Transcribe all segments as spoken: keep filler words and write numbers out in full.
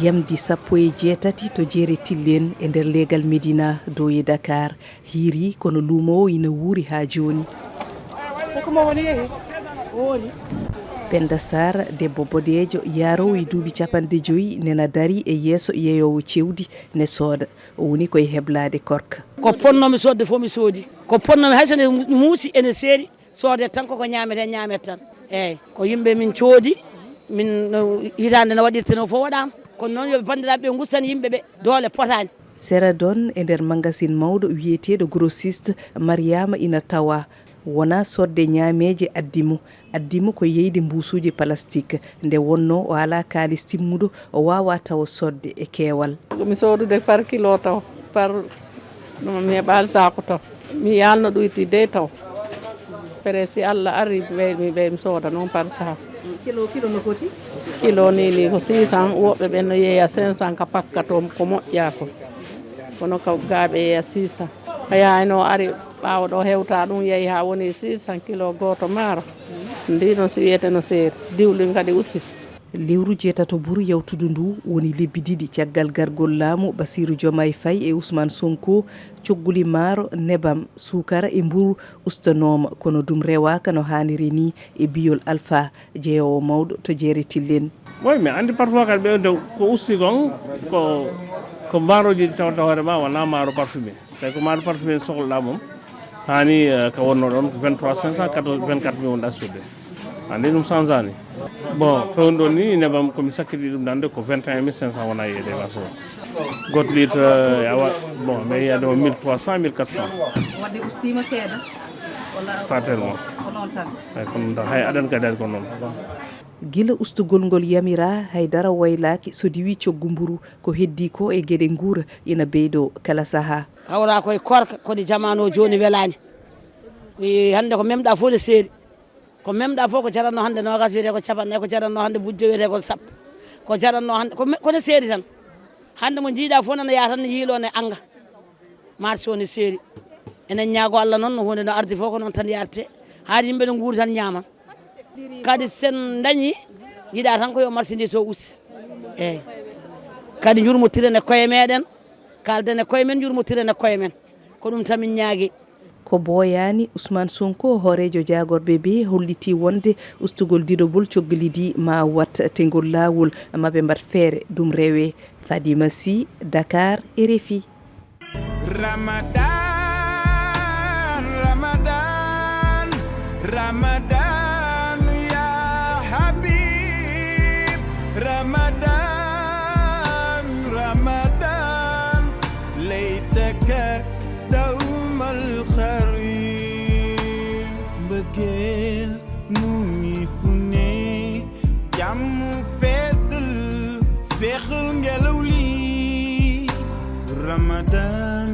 Yamdi sappo e jeetati to jeere Tilleen e nder leegal Medina dow e Dakar. Hiiri, kono luumo o ina wuuri haa jooni. Penda Sarr, debbo bodeejo, yaaroowo e duuɓi capanɗe joyi, nena darii e yeeso yeyoowo cewdi, ne sooda. O woni koye heblaade korka. Ko potnoomi soodde fof mi soodi. Ko potnoomi hay so ne muusi ene seeri, soodee tan koko ñaameten, ñaamet tan. Eeyi, ko yimɓe min coodi, min, no, hitaande no waɗirte no fof waɗaama. Kono noon yo banndiraaɓe ɓe ngusten yimɓe ɓe, doole potaani. Sera Don e nder magasin mawɗo wiyeteeɗo Grossiste, Mariama ina tawa. Wonaa soodde ñaameeje addi mo, addi mo ko yeyde mbuusuuji plastik. Nde wonnoo o alaa kaalis timmuɗo, o waawaa tawa soodde e keewal. Ko mi soodude par kilo taw, par ɗum mi heɓaali saako taw. Mi yaalno ɗoyti dey taw. Pere si Allah ari, ɓey, mi, ɓey mi sooda noon par saako. Kilo, kilo no foti? Kilo ni, ni ko six cents, woɓɓe ɓen no yeeya cinq cents ka pakka to ko moƴƴa ko. Kono ka gaaɓe yeeya six cents. Haya hayno ari ɓaawo ɗo hewta ɗum yeeyi haa woni six cents kilo gooto maaro. Ndi noon si wiyete no seeri. Diwlin kadi usti. Lewru jeetato buru yawtudu ndu woni lebbi ɗiɗi caggal gargol laamu Bassirou Diomaye Faye e Ousmane Sonko, cogguli maaro, nebam, suukara e mburu ustanooma, kono ɗum rewaaka no haaniri ni e biyol Alpha, jeyoowo mawɗo to jeere Tilleen. Oui, mais anndi parfois kadi ɓe nde ko usti kon ko, ko maaroji ɗi tawata hoore ma wonaa maaro parfumé. Tawi ko maaro parfumé sohluɗaa mum, haani, eh, ka wonno ɗon ko vingt-trois cinq cent, quatorze, vingt-quatre mille wonɗaa sodde. Anndi ɗum changani. Bon, fewndo ni nebam ko mi sakkiti ɗum nande ko vingt et un mille cinq cents wona yeede maso. Goto litre, eh, awa, bon, mais yiyade o mille trois cents, mille quatre cents. Wadde ustiima seeɗa? Wala pas tellement. Ko noon tan? Eyi, ko noon tan. Hay adan kadi ari ko noon. Gila ustugol ngol yamiraa, hay dara waylaaki so diwii coggu mburu. Ko heddii ko e geɗe nguura ina ɓeydoo kala sahaa. Hawraa koye korka, kono jamaan o jooni welaani. E, hannde ko memɗaa fof ne seeri. Ko memɗaa fof ko jaratnoo hannde noogaas wiyetee ko capanɗe nayi, ko jaratnoo hannde bujjo wiyetee ko sappo. Ko jaratnoo hannde, ko me-, ko ne seeri tan. Hannde mo njiiɗaa fof nana yaha tan ne yiiloo ne annga. Marché o ne seeri. Enen ñaago Allah noon, no huunde no ardi fof ko noon tan yarte. Haa yimɓe no nguuri tan ñaama. Kadi sen dañi, yiɗaa tan ko yo marchandise o usti. Eyi. Kadi njurmotiren e koye meɗen, kalden e koye men, njurmotiren e koye men. Ko ɗum tan min ñaagi. Ko booyaani, Ousmane Sonko, hooreejo jaagorɓe ɓe, hollitii wonde ustugol didobol coggali ɗi ma wat tengol laawol, ma ɓe mbaɗ feere ɗum rewe. Fadima Sy, Dakar, R F I. Ramadan, Ramadan, Ramadan, ya Habib. Ramadan, Ramadan, laytaka dawmal khair. Mbëggeel mu ngi fu ne, jàmm feesal, féexal ngelaw li. Ramadan,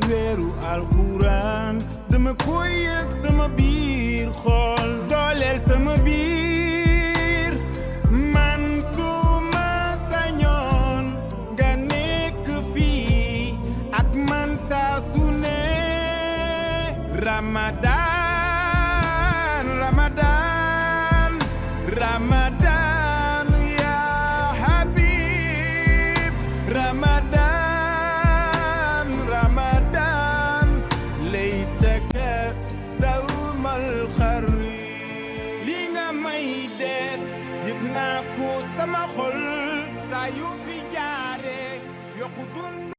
weeru Alxuraan, dama koy yëg sama biir xol, dooleel sama biir. Man su ma sañoon nga nekk fii ak man saa su ne. Ramadan, Ramadan, Ramadan, ya Habib. Ramadan, Ramadan, laytaka dawmal khair. Li nga may def, yëg naa ko sama xol, saa yu fi jaare, yokku dund.